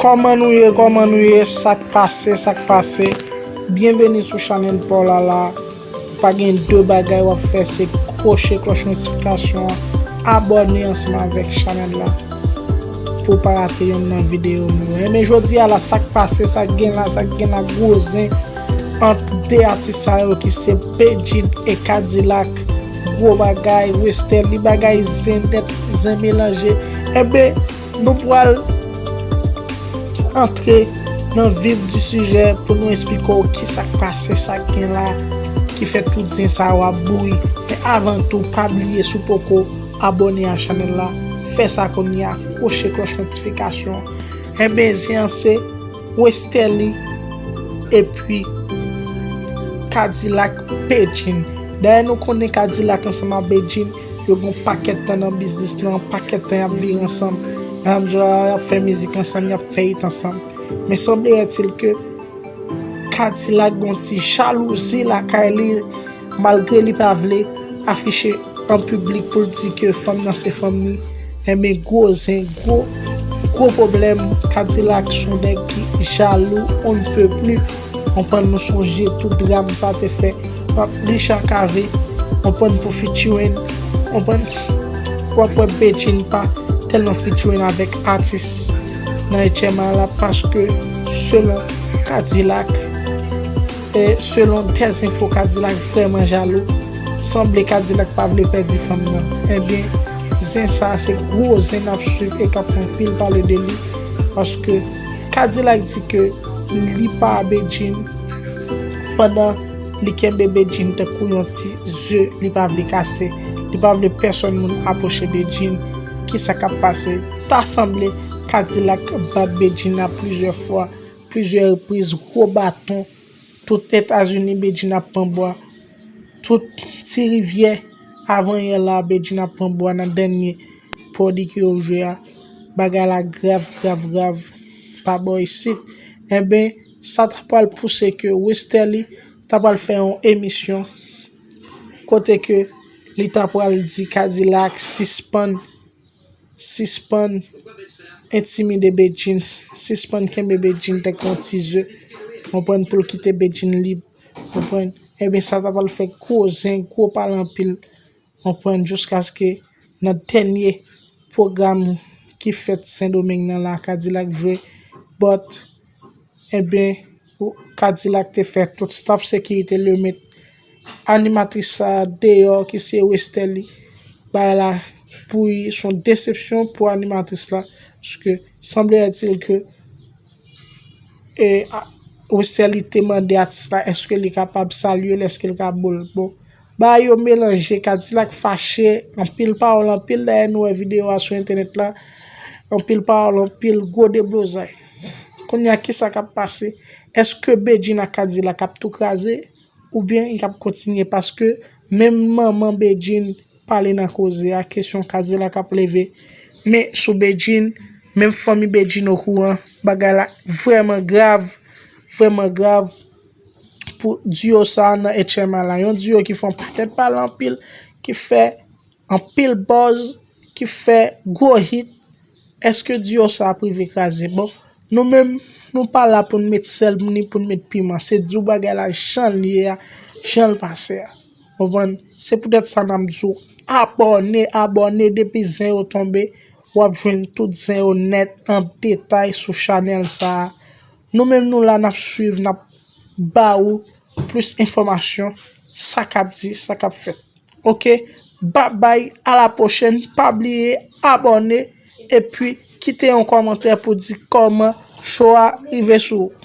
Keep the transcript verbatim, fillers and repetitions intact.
Kòman nou ye, kòman nou ye, sa k pase, sa k pase? Byenveni sou chanèl pa w la la. Pa gen de bagay w ap fè, se kwoche klòch notifikasyon an, abòne ansanm avèk chanèl la pou w pa rate yonn nan videyo nou yo. Men jodi a la, sa k pase, sa k gen la, sa k gen la, gwo zen ant de atis sa yo ki se Bedjine e K-Dilak. Gwo bagay, Westerlie, bagay zen nèt, zen melanje. Enben, nou pral antre nan vif di sijè pou nou esplike w kisa k pase, sa k gen la, ki fè tout zen sa yo ap bouyi. Men avan tou, pa bliye, si w poko abòne a chanèl la, fè sa kounye a, kwoche klòch notifikasyon. Enben, zen an se Westerlie epi K-Dilak, Bedjine. Dayè, nou konnen K-Dilak ansanm ak Bedjine, yo gen yon pakèt tan nan biznis lan, yon pakèt tan y ap viv ansanm. Nan menm jou la, y ap fè mizik ansanm, y ap fè it ansanm. Men sanble ètil ke K-Dilak gen yon ti jalouzi lakay li, malgre li pa vle afiche an piblik pou l di ke fanm nan se fanm li. Enben, gwo zen, gwo, gwo pwoblèm. K-Dilak se yon nèg ki jalou, on ne peut plus. Konprann, nou sonje tout dram sa te fè. W ap li chakave, konprann, pou featuring, konprann, w ap wè Bedjine pa tèlman featuring avèk atis nan H M I la, paske selon K-Dilak, e selon dèzenfo, K-Dilak vrèman jalou. Sanble K-Dilak pa vle pèdi fanm nan. Enben, zen sa a se gwo zen n ap swiv e k ap fè anpil pale de li. Paske K-Dilak di ke li pa a Bedjine, pandan li kenbe Bedjine tankou yon ti ze li pa vle kase. Li pa vle pèsonn moun apwoche Bedjine. Kisa k ap pase? Ta sanble K-Dilak bat Bedjine a plizyè fwa, plizyè repriz, gwo baton. Tout Etazini, Bedjine ap pran bwa. Tout Ti Rivyè, avan yè la, Bedjine ap pran bwa nan dènye pwodui ke yo jwe a. Bagay la grav, grav, grav pa bò isit. Enben, sa ta pral pouse ke Westerlie ta pral fè yon emisyon kote ke li ta pral di K-Dilak sispann, sispann entimide Bedjine, sispann kenbe Bedjine tankou yon ti ze, konprann, pou l kite Bedjine lib, konprann. Enben, sa ta pral fè gwo zen, gwo pale anpil, konprann, jiskaske nan dènye pwogram ki fèt Sendomeng nan la, K-Dilak jwe, but, enben, K-Dilak te fè tout staff sekirite l yo met animatris sa a deyò, ki se Westerlie. Bagay la bouyi, se yon desepsyon pou animatris la, paske sanble ètil ke, e, a, Westerlie te mande atis la èske li kapab salye l, èske l ka bo l. Bon, bagay yo melanje, K-Dilak fache, anpil pawòl, anpil, dayè nou wè videyo a sou entènèt la, anpil pawòl, anpil gwo deblozay. Kounye a, kisa k ap pase? Èske Bedjine ak K-Dilak ap tou kraze? Oubyen y ap kontinye? Paske menm manman Bedjine pale nan koze a, kesyon K-Dilak ap leve men sou Bedjine, menm fanmi Bedjine okouran. Bagay la vrèman grav, vrèman grav pou duo sa a nan H M I la. Yon duo ki fè yon pakèt pale anpil, ki fè anpil buzz, ki fè gwo hit. Èske duo sa ap rive kraze? Bon, nou menm, nou pa la pou n met sèl ni pou n met piman. Se di w bagay la jan l ye a, jan l pase a. Konprann? Se poutèt sa n ap di w abòne, abòne, depi zen yo tonbe, w ap jwenn tout zen yo nèt, an detay sou chanèl sa a. Nou menm, nou la, n ap swiv, n ap ba ou plis enfòmasyon, sa k ap di, sa k ap fèt. Oke, babay, a la pwochèn, pa bliye abòne, epi kite yon kòmantè pou di kòman cho a rive sou ou.